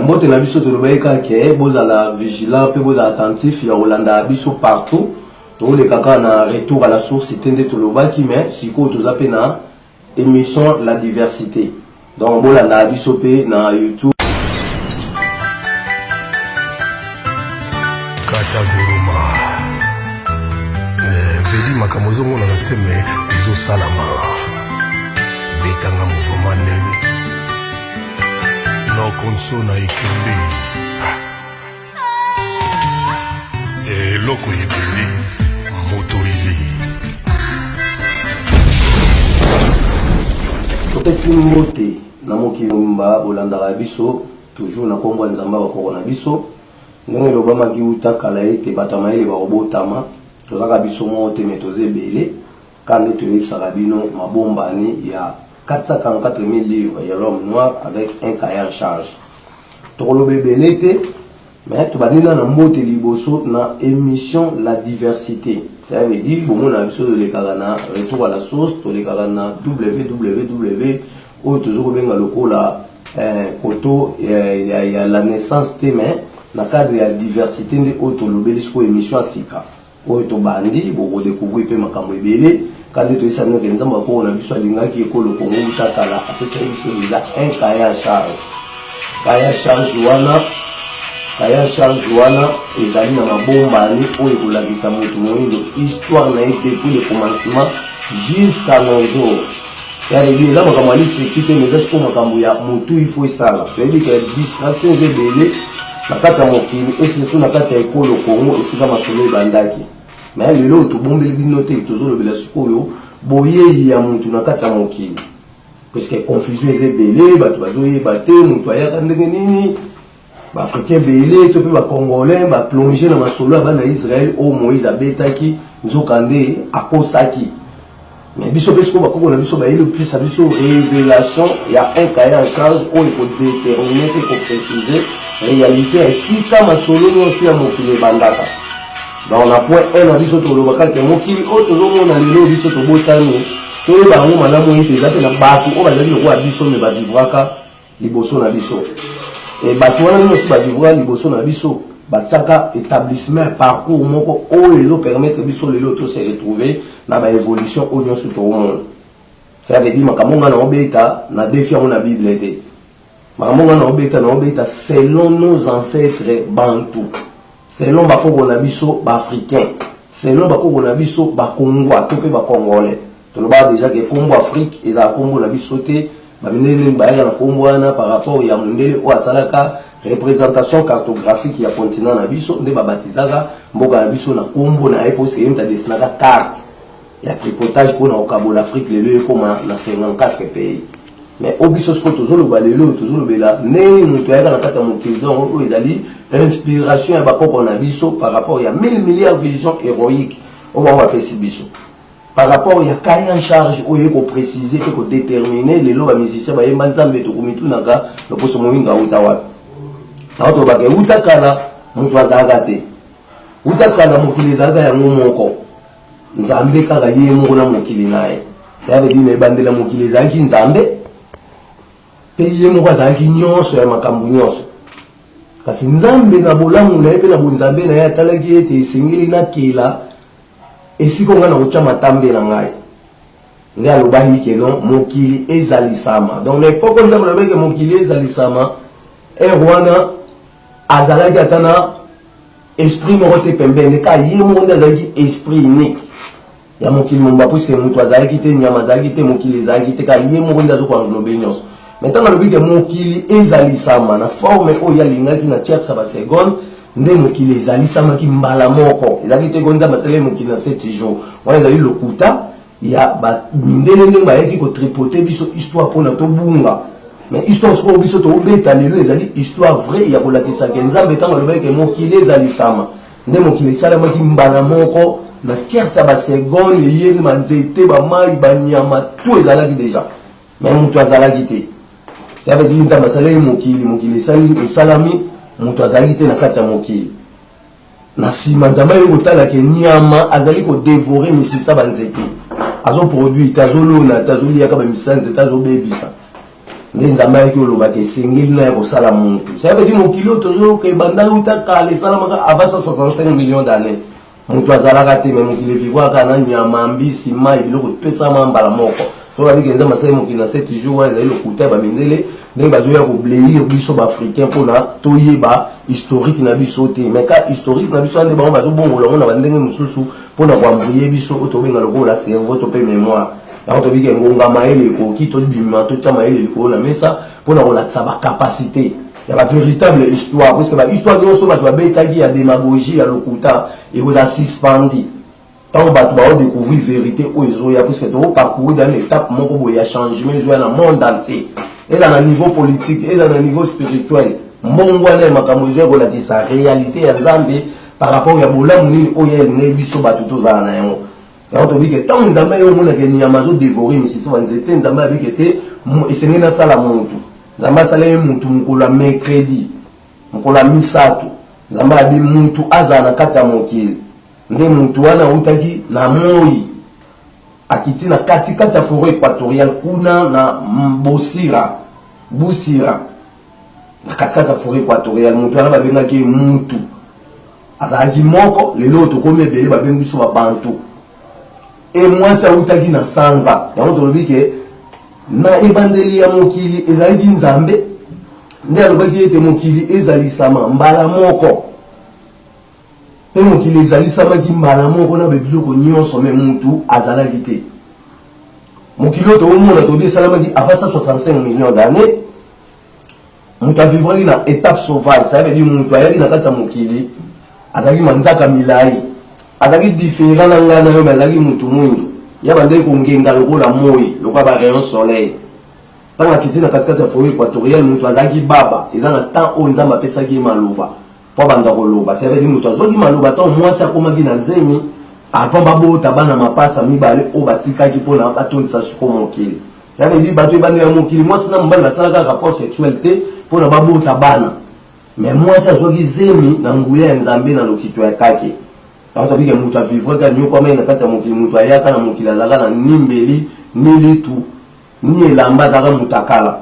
Mbote na biso tolobaki kaka ke bozala vigilant mpe bozala attentif ya kolanda biso partout. Toleka kaka na retour à la source te nde tolobaki, mais sikoyo toza mpe na émission la diversité. Donc bolanda biso mpe na YouTube. Kataguruma eh, vedi makambo ezomonana te me ezosalama betanga mouvement ndenge nokonso na ekembe ah. Eloko ebele motorise. Topesi mbote na mokili mobimba bolandaka biso toujours na nkombo ya Nzambe ya bakoko na biso. Ndenge elobamaki uta kala ete bato ya mayele bakobotama, tozaka biso moko te me toza ebele. Kaka nde toyebisaka bino mabombani ya 444 000 livres ya l'homme noir avec un cahier en charge. Tokoloba ebele te, mais tobandi na na mbote liboso na émission la diversité. Ça veut dire bomona biso tolekaka na retour à la source, tolekaka na www oyo tozo kobenga lokola eh, koto eh, ya, ya la naissance te mais na cadre ya diversité nde oyo tolobeli sikoyo émission ya sika. Oyo tobandi, boko decouvrir pe makambo ebele. Ka nde toyebisa bino ke Nzambe akoko na biso alingaki ekolo Congo wuta kala, apesaki biso deja un cahier à charge. Cahier à charge wana, cahier à charge wana ezali na mabombani oyo ekolakisa moto moyindo histoire na ye depuis le commencement jusqu'à nos jours. C'est-à-dire eza makambo ya liseki te, mais eza sikoyo makambo ya motu il faut esala. Toyebi ke distraction eza ebele na kati ya mokili et surtout na kati ya ekolo Congo esika masolo ebandaki. Mais lelo tobombeli bino te, tozolobela sikoyo boyei ya motu na kati ya mokili, puisque confusion eza ebele, bato bazoyeba te motu ayaka ndenge nini. Ba africain ebele to mpe ba congolais ba plonge na masolo ya bana Israël oyo Moïse abetaki, nzokande akosaki. Mais biso mpe sikoyo bakoko na biso bayeli kopesa biso révélation ya un cahier en charge oyo ekodetermine mpe koprécise réalité ya esika masolo nyonso ya mokili ebandaka. Donc na point 1 na biso toloba kaka mokili oyo tozomona lelo biso tobotami, toyeba yango malamu ete eza mpe na bato oyo bazali lokola biso me bavivraka liboso na biso. E bato wana nyonso bavivra liboso na biso batiaka établissement ya parcours moko oyo ezopermettre biso lelo to se retrouver na baévolution oyo nyonso toomona. Ça veut dire makambo ngai naobeta na defi yango na Bible te. Makambo ngai naobeta naobeta selon nos ancêtres bantu, selon bakoko na biso baafricain, selon bakoko na biso bakongwa to mpe bacongolais. Tolobaka déjà ke kombo Afrique ezala kombo na biso te, bamindele nini bayaka na kombo wana par rapport ya mondele oyo asalaka représentation cartographique ya continent na biso, nde babatizaka mboka na biso na kombo na ye, mpo ye moto adesinaka carte ya tripotage mpona kokabola Afrique lelo ekoma na 54 pays. Mais oyo biso sikoyo tozoloba lelo, tozolobela ndenge moto ayaka na kati ya mokili, donc oyo ezali inspiration ya bakoko na biso par rapport ya 1000 milliards vision héroïque oyo bango bapesi biso par rapport ya cahier en charge oyo eko préciser pe ko déterminer. Lelo ba musicien bayemba Nzambe, tokomitunaka loposo moyindo auta wapi? Yango tolobaka euta kala moto azalaka te, uta kala mokili ezalaka yango moko, Nzambe kaka ye moko na mokili na ye. Ça veut dire na ebandela mokili ezalaki Nzambe mpe ye moko azalaki nyonso ya makambo nyonso. Kasi Nzambe na bolamu na ye mpe na bonzambe na ye atalaki ete esengeli nakela esika ngai nakotya matambe na ngai. Nde alobaki ke non, mokili ezalisama. Donc na epoque Nzambe alobaki ke mokili ezalisama, heure wana azalaki ata na esprit moko te pembeni, kaka ye moko nde azalaki esprit unique ya mokili mobimba, puisque moto azalaki te, nyama azalaki te, mokili ezalaki te, kaka ye moko nde azokoenglobe nyonso. Mais ntango alobi ke mokili ezalisama na forme oyo alingaki na tierce ya baseconde, nde mokili ezalisamaki mbala moko. Ezalaki te ko Nzambe asalaki mokili na 7 jours. Wana ezali lokuta ya mindele ndenge bayaki kotripote biso histoire mpona tobunga. Mais histoire sikoyo biso tobeta lelo ezali histoire vraie ya kolakisa ke Nzambe ntango alobaki ke mokili ezalisama, nde mokili esalamaki mbala moko na tierce ya baseconde. Ye banzete, bamai, banyama, tout ezalaki déjà, mais moto azalaki te. Ça veut dire Nzambe asalaki mokili, mokili esalami, moto azalaki te na kati ya mokili. Na nsima Nzambe aye kotala ke nyama azali kodevore misisa banzete, azoproduire te, azolona te, azoliaka bamisisa nzete, azobebisa. Nde Nzambe ayaki olobaka esengeli na ya kosala mutu. Ça veut dire mokili oyo tozoyoka ebanda uta kala, esalamaka avant 165 millions d'années. Moto azalaka te, mais mokili evivwaka na nyama, mbisi, mai, biloko epesama mbala moko. So babiki Nzambe asali mokili na 7 jours, wana ezali lokuta ya bamindele, ndenge bazoya kobleir biso baafricain mpona toyeba historique na biso te. Mais ka historique na biso wana nde bango bazobongola yango na bandenge mosusu mpona koembrouiller biso, oyo tobenga lokola cerveau to mpe mémoire. Yango tobiki ngonga mayele ekoki, tobima, totya mayele likolo na mesa mpona kolakisa bacapacité ya bavéritable histoire, puisque bahistoire nyonso bato babetaki ya démagogie, ya lokuta, ekozala suspendi ntango bato baodécouvrir vérité oyo ezoya, puisque tokoparcourir dans étape moko boye ya changement ezoya na monde entier, eza na niveau politique, eza na niveau spirituel. Mbongo wana ya makambo ezoya kolakisa réalité ya Nzambe par rapport ya bolamu nini oyo elingai biso bato tozala na yango. Yango tobike ntango Nzambe aye omonaka nyama azodévorer misisi banzete, Nzambe abike te, esengeli nasala motu. Nzambe asala ye mutu mokolo ya mercredi, mokolo ya misato. Nzambe abi mutu azala na kati ya mokili. Nde mutu wana autaki na moi, akiti na katikati ya forêt équatoriale kuna na Bosira, Busira, na katikati ya forêt équatoriale. Mutu wana babengaki ye mutu, azalaki moko. Lelo oyo tokomi ebele, babengi biso babantu. E mwasi awutaki na sanza. Yango tolobi ke na ebandeli ya mokili ezalaki Nzambe nde alobaki ete mokili ezalisama mbala moko, mpe mokili ezalisamaki mbala moko na babiloko nyonso, mais mutu azalaki te. Mokili oyo toomona, tobi esalamaki avant 165 millions d'années. Moto avivraki na étape sauvage, ça veut dire moto ayaki na kati ya mokili, azalaki manzaka milai, azalaki différent na ngai na yo, mais azalaki motu mwindu ya bandeki kongenga lokola moi, lokola barayon soleil. Ntango akiti na katikati ya forêt équatoriale, moto azalaki baba. Eza na temps oyo Nzambe apesaki ye maloba mpo abanda koloba. Ça veut dire moto azwaki maloba ntango mwasi akomaki na zemi, avant babota bana mapasa mibale oyo batikaki mpona batondisa siko mokili. Ça veut dire bato ebanda ya mokili, mwasi na mobali basalaka rapport sexuel te mpona babota bana, mais mwasi azwaki zemi na nguya ya Nzambe na lokito ya kake. Yango tobike moto avivre kaka nyokwamai na kati ya mokili. Moto ayaka na mokili, azalaka na ni mbeli, ni litu, ni elamba, azalaka moto akala.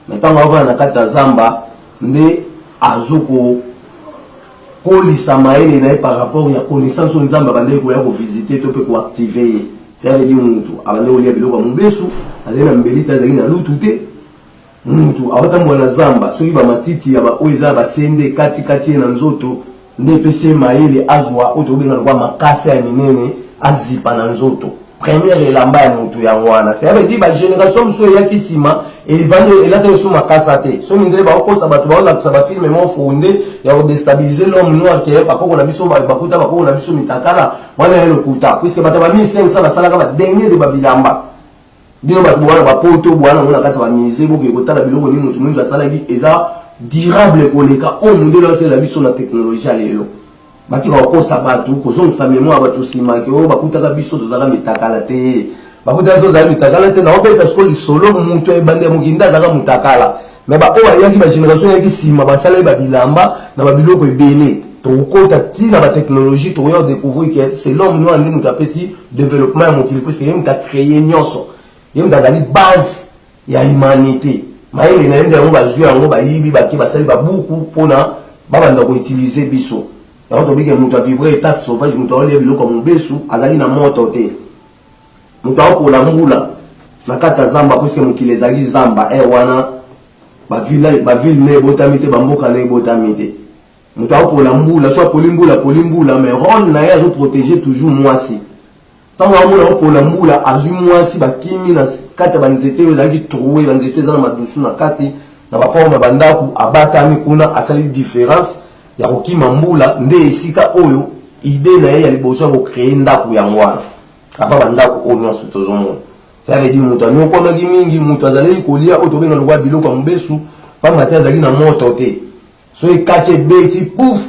Mais ntango avanda na kati ya zamba, nde azokokolisa mayele na ye par rapport ya connaissance oyo Nzambe abandaki koya kovisiter to mpe koactiver ye. Ça veut dire mutu abandaki kolia biloko ya mobesu, azali na mbeli te, azali na lutu te. Mutu aotambola na zamba, soki bamatiti ya baoyo eza na basende katikati ye na nzoto, nde epesi ye mayele azwa oyo tobenga lokwa makasa ya minene, azipa na nzoto. Première elamba ya motu yango wana. Ça veut dire bagénération mosusu eyaki nsima, evandi, elataki so makasa te. So mindele baokosa bato, baolakisa bafilm mo fonde ya kodéstabiliser l'homme noir ke bakoko na biso bakuta bakoko na biso mitakala. Wana ya lokuta, puisque bato ba 1500 basalaka badenge de babilamba. Bino bato bwana bapoto, bwana ngo na kati ya bamusée, boke kotala biloko nini motu mwindu asalaki, eza durable koleka oyo mondele asalela biso na technologie ya lelo. Batika kokosa bato, kozongisa mémoire bato nsima ke oyo bakutaka biso tozalaka mitakala te. Bakutaka biso tozalaka mitakala te. Naobeta siko lisolo, moto ebanda ya mokili nde azalaka motakala, mais baoyo bayaki, bagénération eyaki nsima, basalaki babilamba na babiloko ebele. Tokokota ntina batechnologie, tokoya kodécouvrir ke c'est l'homme noir nde moto apesi développement ya mokili, puisque ye moto acréer nyonso, ye moto azali base ya humanité. Mayele na ye nde yango bazwi yango, bayibi, bake basali babuku mpona babanda koutiliser biso. Yango tobike moto avivre étape sauvage, moto aolia biloko ya mobesu, azalaki na moto te. Moto aopola mbula na kati ya zamba, puisque mokili ezalaki zamba e wana, baville ne ebotami te, bamboka ne ebotami te. Moto aopola mbula, so apoli mbula, apoli mbula, mais rôle na ye, azoprotéger toujours mwasi. Ntango amona aopola mbula, azwi mwasi, bakimi na kati ya banzete oyo ezalaki troué, banzete eza na madusu na kati na baforme ya bandako. Abatami kuna, asali différence ya kokima mbula. Nde esika oyo idée na ye ya liboso ya kocréer ndako yango wana, apa bandako oyo nyonso tozomona. Ça veut dire moto anyokwamaki mingi. Moto azalaki kolia oyo tobenga lokola biloko ya mobesu, pamba te azalaki na moto te. So ekake ebeti, pouf,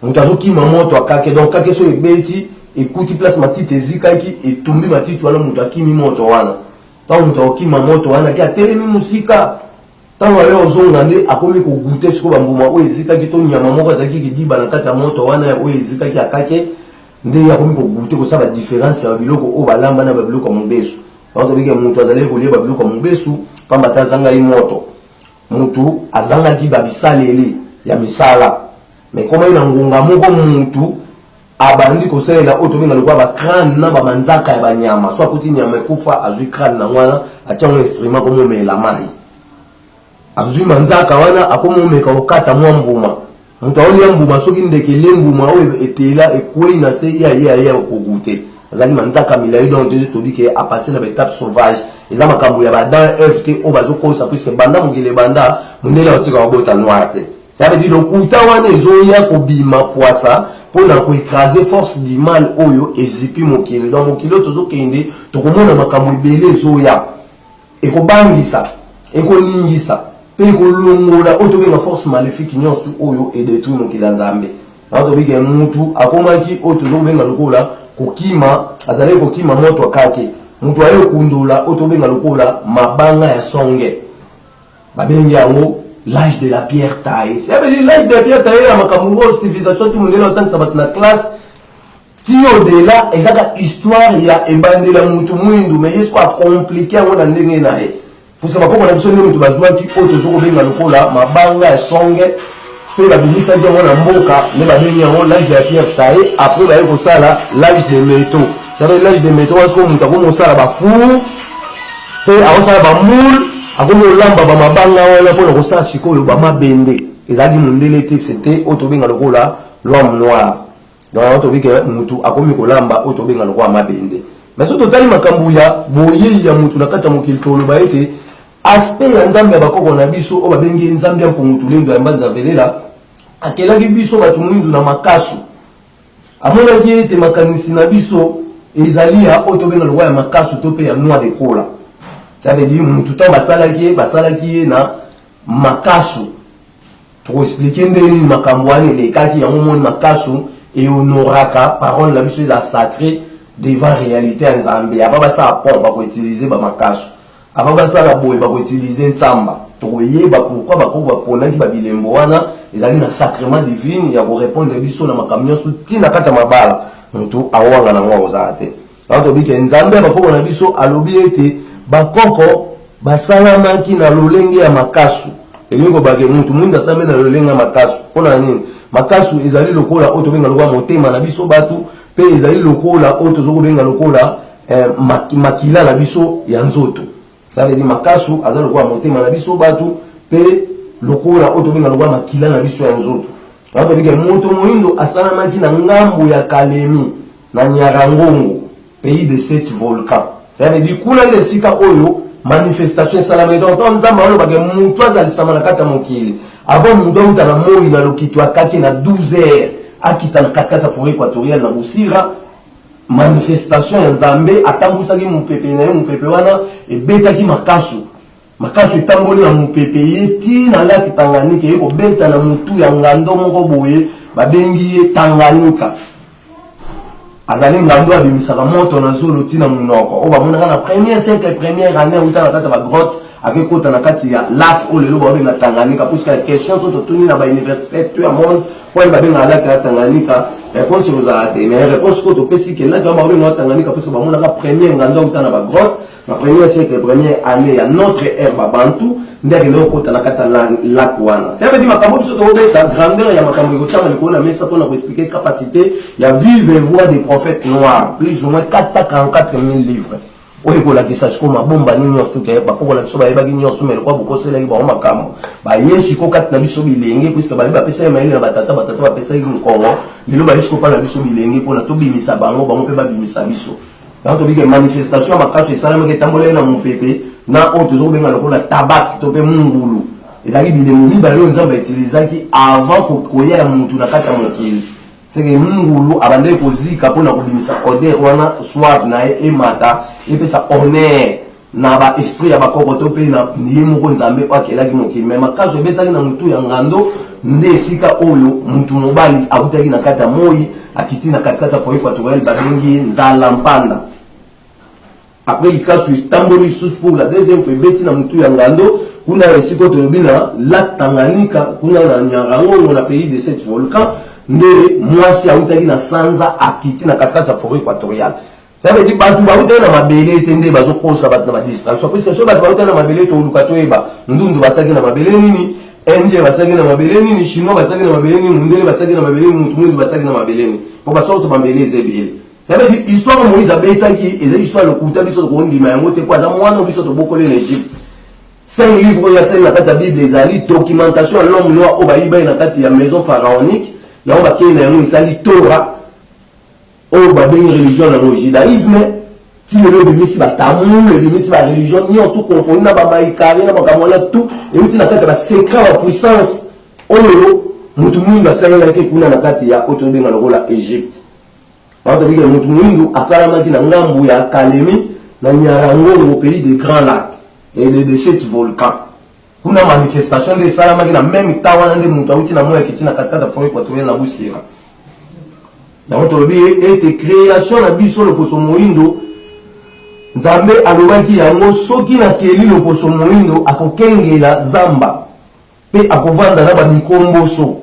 moto azokima moto akake. Donc kake so ebeti, ekuti place matiti ezikaki, etumbi matiti wana, moto akimi moto wana. Ntango moto akokima moto wana, ke atelemi mosika, ntango aye ozonga, nde akomi kogoûter sikoyo bambuma oyo ezikaki to nyama moko azalaki kidiba na kati ya moto wana oyo ezikaki akake. Nde ye akomi kogoûter, kosala badifférence ya babiloko oyo balamba na babiloko ya mobesu. Donc tobiki moto azalaki kolia babiloko ya mobesu. Pamba te azangaki moto. Mutu azangaki ba bisaleli ya misala. Mais ekomaki na ngonga moko mutu abandi kosalela oyo tobenga lokola ba crane na ba manzaka ya ba nyama. So akuti nyama ekufa, azwi crane na wana, atia yango instrument akomomela mayi. Azwi manzaka wana akomomeka kokata mwa mbuma. Moto aolia mbuma, soki ndeke elie mbuma oyo etela ekwei na se, ye aye aye kogoute. Azalaki manzaka milai, donc te tobi ke apasse na ba étape sauvage. Eza makambo ya ba Adam Eve te oyo bazokosa, puisque banda mokili ebanda mondele akotika kobota noir te. Ça veut dire lokuta wana ezoya kobima pwasa mpona koecrase force du mal oyo ezipi mokili. Donc mokili oyo tozokende tokomona makambo ebele ezoya, ekobangisa, ekoningisa mpe ekolongola oyo tobenga force maléfique nyonso oyo edetruit mokili ya Nzambe. Yango tobike mutu akomaki oyo tozobenga lokola kokima, azalaki kokima moto akake, mutu aye kokundola oyo tobenga lokola mabanga ya songe, babengi yango l'âge de la pierre taillée. Ça veut dire l'âge de la pierre taillée ya makambo oyo civilisation ti mondele otangisa bato na classe ti au-delà, ezaka histoire ya ebandela mutu mwindu, mais ye siko acomplike yango na ndenge na ye, puisque bakoko na biso nde moto bazwaki oyo tozo kobenga lokola mabanga ya songe mpe babimisaki yango na mboka, nde babengi yango l'âge de la pierre taillée. Après baye kosala l'âge de métaux. Ça veut dire l'âge de métaux wana sikoyo moto akomi kosala bafour mpe akosala bamoule, akomi kolamba bamabanga wana mpona kosala sikoyo bamabende. Ezalaki mondele te, c'était oyo tobenga lokola l'homme noir. Donc yango tobi ke mutu akomi kolamba oyo tobenga lokola mabende. Mais soki totali makambo ya boyei ya mutu na kati ya mokili, toloba ete aspect ya Nzambe ya bakoko na biso oyo babengi ye Nzambe ya Mpungu Tulendo ya Mbanza Velela, akelaki biso bato mwindu na makasu. Amonaki ete makanisi na biso ezali ya oyo tobenga lokola ya makasu to mpe ya noix de cola. Ça veut dire mutu ntango basalaki ye, basalaki ye na makasu. Tokoexplike ndenge nini makambo wana elekaki. Yango moni makasu ehonoraka parole na biso, eza sacré devant réalité ya Nzambe. Avant basala pont bakoutilize bamakasu, avant basala boye bakoutilize ntsamba. Tokoyeba pourquoi bakoko baponaki babilembo wana, ezali na sacrement divine ya korepondre biso na makambo nyonso ntina kati ya mabala. Motu awanga nango akozala te. Yango toyebi ke Nzambe ya bakoko na biso alobi ete bakoko basalamaki na lolenge ya makasu. Elingi koloba ke mutu mwindu asalami na lolenge ya makasu. Mpo na nini? Makasu ezali lokola oyo tobenga lokola motema na biso batu, mpe ezali lokola oyo tozo kobenga lokola eh, makila na biso ya nzoto. Ça veut dire makasu aza lokola motema na biso batu, mpe lokola oyo tobenga lokola makila na biso ya nzoto. Yango toyebi ke moto moindo asalamaki na ngambo ya Kalemi na Nyarangongo, pays de sept volcans. Ça veut dire kuna nde esika oyo manifestation esalamaki. Donc ntango Nzambe alobaka moto azalisama na kati ya mokili, avant moto auta na moi na lokito akake na 12 heures akita na katikati ya forêt équatoriale na Busira, manifestation ya Nzambe atambwisaki mopepe na ye, mopepe wana ebetaki makasu, makasu etamboli na mopepe ye ti na laki Tanganyika, eye kobeta na motu ya ngando moko boye babengi ye Tanganyika. Azali ngando abimisaka moto na zolo ti na monoko, oyo bamonaka na premier siècle première année auta na kati ya bagrotte akekota na kati ya lac oyo lelo baobenga Tanganyika. Puisque ya question so totuni na bauniversité to ya monde mpo ani babengaka lac ya Tanganyika, réponse ekozala te. Mais réponse oyo topesi ke lac yango baobenga Tanganyika puisque bamonaka premier ngando auta na bagrotte na premier siècle première année ya notre ère babantu, nde akende kokota na kati ya lac wana. Ça veut dire makambo biso tokobeta grandeur ya makambo ekotiama likolo na mesa mpona koexplike capacité ya vivre voix des prophètes noirs, plus ou moins 444 000 livres oyo ekolakisa sikoyo mabombani nyonso tuke bakoko na biso bayebaki nyonso. Me lokola bokoselaki bango makambo, baye sikoyo kati na biso bilenge, puiske baye bapesaki mayele na batata, batata bapesaki mokongo, lelo baye sikoyo mpa na biso bilenge mpona tobimisa bango, bango mpe babimisa biso. Yango tobike manifestation ya makasu esalamaki, etambolaki na mopepe na oyo tozo kobenga lokola tabak to mpe mungulu. Ezalaki bilembo mibale oyo Nzambe autilisaki avant koya ya mutu na kati ya mokili. Seke mungulu abandaki kozika mpona kobimisa odeur wana suave na ye emata, epesa honneur na ba esprit ya bakoko to mpe na ye moko Nzambe oyo akelaki mokili. Me makasu ebetaki na motu ya ngando, nde esika oyo motu mobali awutaki na kati ya moi akiti na katikati ya foyer équatorial, babengi ye Nzala Mpanda. Après likasu etamboli lisusu pour la deuxième fois, ebeti na motu ya ngando kuna esika oyo tolobi na lac Tanganyika, kuna na Nyarangongo na pays de sept volcans, nde mwasi awutaki na sanza akiti na katikati ya forêt équatoriale. Ça veut dire bato bautaki na mabele te nde bazokosa bato na badistraction, puisque soki bato bautaki na mabele, toluka toyeba ndundu basalaki na mabele nini, Indien basalaki na mabele nini, Chinois basalaki na mabele nini, mundele basalaki na mabele nini, mutu mwindu basalaki na mabele nini, mpo basorte mabele eza ebele. Ça veut dire histoire Moïse abetaki eza histoire lokuta. Biso tokondima yango te, mpo aza mwana biso tobokoli na Egypte. Cinq livres oyo asali na kati ya Bible ezali documentation ya l'homme noir oyo bayiba ye na kati ya maison pharaonique. Yango bakei na yango, esali Torah oyo babengi religion nango judaïsme. Ti lelo ebimisi batamul, ebimisi bareligion nyonso tout confondu na bamaikari na makambo wana tout euti na kati ya basecret ya bapuissance oyo motu mwindu asalelaki kuna na kati ya oyo tobenga lokola Egypte. Bango tobiki motu mwindu asalamaki na ngambu ya Kalemi na Nyarangongo, pays de grand lac et de sept volcan. Kuna manifestation nde esalamaki na même temps wana nde moto auti na moi akiti na katikati ya forêt équatoriale na Busira. Yango tolobi ete création na biso loposo moyindo, Nzambe alobaki yango: soki nakeli loposo moyindo, akokengela zamba mpe akovanda na bamikomboso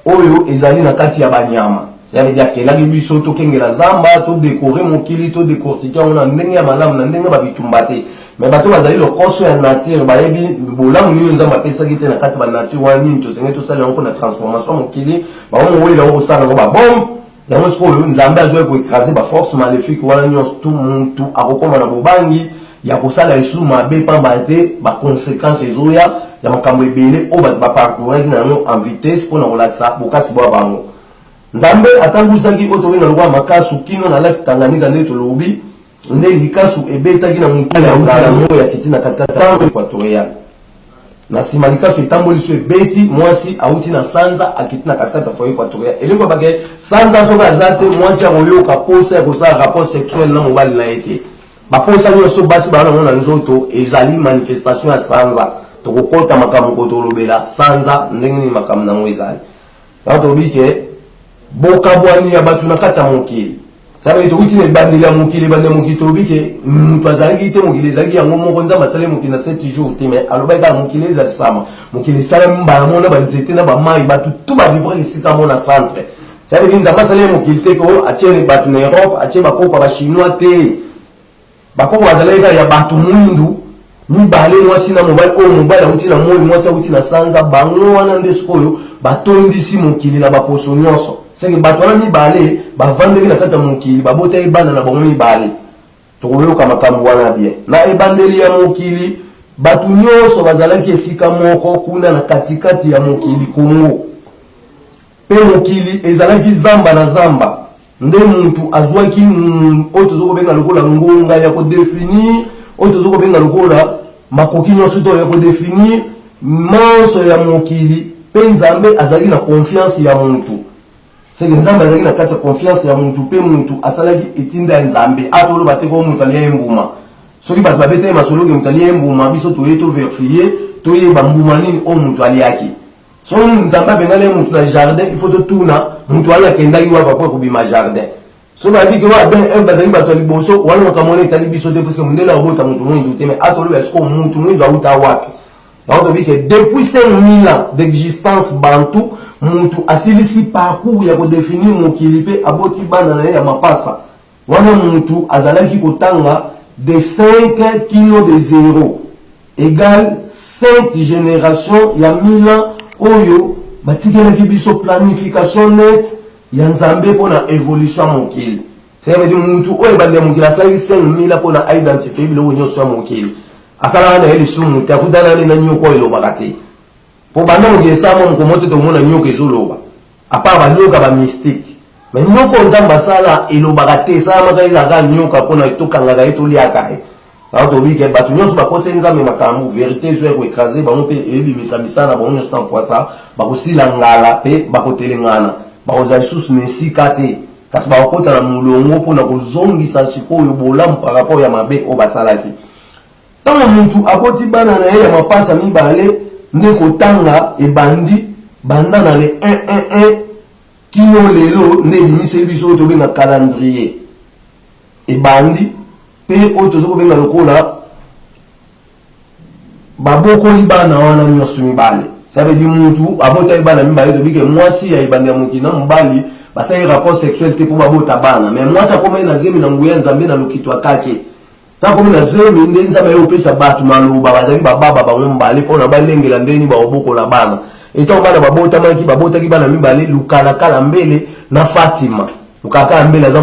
oyo ezali na kati ya banyama. Ça veut dire akelaki biso tokengela zamba, todécorer mokili, todécortiquer yango na ndenge ya malamu, na ndenge babitumba te. Mais bato bazali lokoso ya nature, bayebi bolamu nini Nzambe apesaki te na kati ya banature wana, nini tosengeli tosala yango mpona transformation mokili. Bango moweli yango kosala yango babombe. Yango sikoyo Nzambe azwaki koécraser baforce maléfique wana nyonso tu. Mutu akokóma na bobangi ya kosala lisusu mabe, pamba te baconséquence ezoya ya makambo ebele oyo bato baparcouraki na yango en vitesse mpona kolakisa bokasi bwa bango. Nzambe atambwisaki oyo tobenga lokola makasu kino na lac Tanganyika. Nde tolobi nde likasu ebetaki na motu ya ngala moko ya kiti na katikati ya équatorial. Na nsima likasu etamboli so ebeti mwasi awuti na sanza, akiti na katikati ya forêt équatoriale. Elingi bake sanza soki aza te, mwasi akoyoka posa ya kosala rapport sexuel na mobali na ye te. Baposa nyonso basi baa nango na nzoto ezali manifestation ya sanza. Tokokɔta makambo ko tolobela sanza ndenge nini makambo nango ezali. Yango tolobi ke bokabwani ya bato na kati ya mokili, ça veut tokuti na ebandeli ya mokili. Ebandeli ya mokili, tolobi ke moto azalaki te, mokili ezalaki yango moko. Nzambe asali mokili na 7 jours te, mais alobaki kaka mokili ezalisama. Mokili esalami mbala moko na banzete na bamai, bato tu bavivraki esika mo na centre. Ça veut dire Nzambe asali mokili te ko atie bato na Europe, atie bakoko ya Bachinois te. Bakoko bazalaki kaka ya bato mwindu mibale, mwasi na mobali, oyo mobali auti na moi, mwasi auti na sanza. Bango wana nde sikoyo batondisi mokili na baposo nyonso. Seke bato wana mibale bavandaki na kati ya mokili, babotaki bana na bango mibale. Tokoyoka makambo wana bien. Na ebandeli ya mokili, bato nyonso bazalaki esika moko kuna na katikati ya mokili Kongo, mpe mokili ezalaki zamba na zamba. Nde mutu azwaki oyo toza kobenga lokola ngonga ya kodéfinir oyo toza kobenga lokola makoki nyonso to ya kodéfinir manso ya mokili. Mpe Nzambe azalaki na confiance ya mutu. Seke Nzambe azalaki na kati ya confiance ya mutu, mpe mutu asalaki etinda ya Nzambe. Atoloba te ko mutu alia ye mbuma. Soki bato babeta ye masolo ke mutu alia ye mbuma, biso toye tovérifier, toyeba mbuma nini oyo mutu aliaki. So Nzambe abengani ye mutu na jardin, il faut totuna mutu wana akendaki wapi po kobima jardin. So bayebi ke oyo Adam, Eve bazali bato ya liboso wana, makambo wana etali biso te, puisque mondele abota mutu mwindu te. Mais atoloba sikoyo mutu mwindu auta wapi? Yango toyebi ke depuis 5000 ans d'existence bantu, mutu asilisi parcours ya kodéfinir mokili mpe aboti bana na ye ya mapasa. Wana mutu azalaki kotanga de 5 kino de 0 égale 5 génération ya 1000 ans oyo batikelaki biso planification nette ya Nzambe mpona évolution ya mokili. Ça veut dire mutu oyo ebandi ya mokili asalaki 5000 mpona aidentifie biloko nyonso ya mokili. Asalaka na ye lisumu te, akutana ne na nyoko oyo elobaka te, po banda mokili esalama, mokomo te tomona nyoka ezoloba, à part banyoka bamystique. Mais nyoko Nzambe asala elobaka te, esalamaka ezalaka nyoka mpona tokangaka ye, toliaka ye. Yango toyebi ke bato nyonso bakoseli Nzambe makambo, vérité ezo ya koécraser bango mpe eyebimisa misala na bango nyonso na mpwasa. Bakosila ngala mpe bakotelengana, bakozala lisusu na esika te, kasi bakokota na molongo mpona kozongisa sikoyo bolamu par rapport ya mabe oyo basalaki. Ntango mutu aboti bana na ye ya mapasa mibale, nde kotanga ebandi banda na le 1 1 1 kino lelo, nde ebimiseli biso oyo tobenga calendrier ebandi mpe oyo toza kobenga lokola babokoli bana wana nyonso mibale. Ça veut dire mutu abotaki bana mibale, tobike mwasi ya ebandi ya mokili na mobali. Basali rapport sexuel te mpo babota bana, mais mwasi akomaki na zemi na nguya Nzambe na lokito akake. Ntango akomi na zemi, nde Nzambe aye kopesa bato maloba. Bazalaki bababa bango mbale mpona balengela ndeni bakobokola bana. Etango bana babotamaki, babotaki bana mibale, Lukalakala Mbele na Fatima. Lukalakala Mbele aza